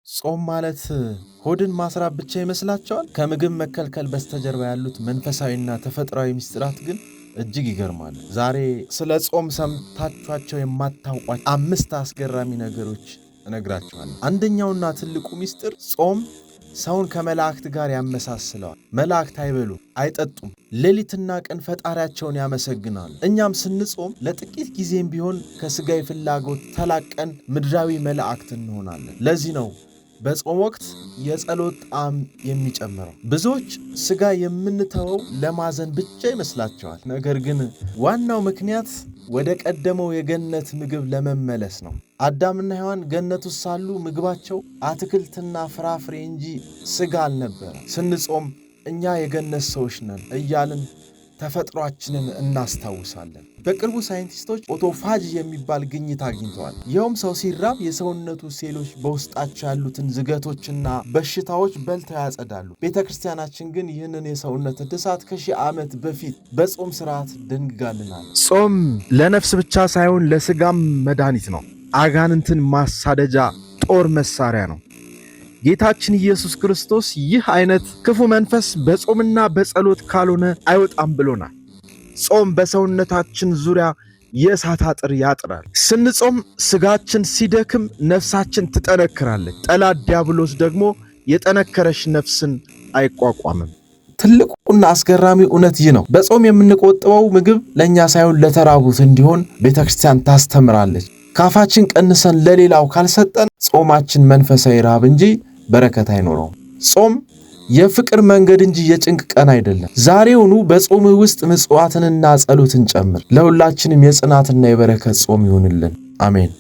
ጾም ማለት ሆድን ማስራብ ብቻ ይመስላቸዋል? ከምግብ መከልከል በስተጀርባ ያሉት መንፈሳዊና ተፈጥሯዊ ምስጢራት ግን እጅግ ይገርማሉ። ዛሬ ስለ ጾም ሰምታችኋቸው የማታውቋቸው አምስት አስገራሚ ነገሮች እነግራችኋለሁ። አንደኛውና ትልቁ ምስጢር ጾም ሰውን ከመላእክት ጋር ያመሳስለዋል። መላእክት አይበሉም፣ አይጠጡም፣ ሌሊትና ቀን ፈጣሪያቸውን ያመሰግናሉ። እኛም ስንጾም ለጥቂት ጊዜም ቢሆን ከሥጋዊ ፍላጎት ተላቀን ምድራዊ መላእክት እንሆናለን። ለዚህ ነው በጾም ወቅት የጸሎት ጣዕም የሚጨምረው። ብዙዎች ሥጋ የምንተወው ለማዘን ብቻ ይመስላቸዋል። ነገር ግን ዋናው ምክንያት ወደ ቀደመው የገነት ምግብ ለመመለስ ነው። አዳምና ሔዋን ገነት ውስጥ ሳሉ ምግባቸው አትክልትና ፍራፍሬ እንጂ ሥጋ አልነበረ። ስንጾም እኛ የገነት ሰዎች ነን እያልን ተፈጥሯችንን እናስታውሳለን። በቅርቡ ሳይንቲስቶች autophagy የሚባል ግኝት አግኝተዋል። ይኸውም ሰው ሲራብ የሰውነቱ ሴሎች በውስጣቸው ያሉትን ዝገቶችና በሽታዎች በልተው ያጸዳሉ። ቤተ ክርስቲያናችን ግን ይህንን የሰውነት እድሳት ከሺህ ዓመት በፊት በጾም ስርዓት ደንግጋልናል። ጾም ለነፍስ ብቻ ሳይሆን ለስጋም መድኃኒት ነው። አጋንንትን ማሳደጃ ጦር መሳሪያ ነው። ጌታችን ኢየሱስ ክርስቶስ ይህ አይነት ክፉ መንፈስ በጾምና በጸሎት ካልሆነ አይወጣም ብሎናል። ጾም በሰውነታችን ዙሪያ የእሳት አጥር ያጥራል። ስንጾም ስጋችን ሲደክም ነፍሳችን ትጠነክራለች። ጠላት ዲያብሎስ ደግሞ የጠነከረች ነፍስን አይቋቋምም። ትልቁና አስገራሚ እውነት ይህ ነው። በጾም የምንቆጥበው ምግብ ለእኛ ሳይሆን ለተራቡት እንዲሆን ቤተ ክርስቲያን ታስተምራለች። ካፋችን ቀንሰን ለሌላው ካልሰጠን ጾማችን መንፈሳዊ ረሃብ እንጂ በረከት አይኖረውም። ጾም የፍቅር መንገድ እንጂ የጭንቅ ቀን አይደለም። ዛሬውኑ በጾምህ ውስጥ ምጽዋትንና ጸሎትን ጨምር። ለሁላችንም የጽናትና የበረከት ጾም ይሁንልን። አሜን።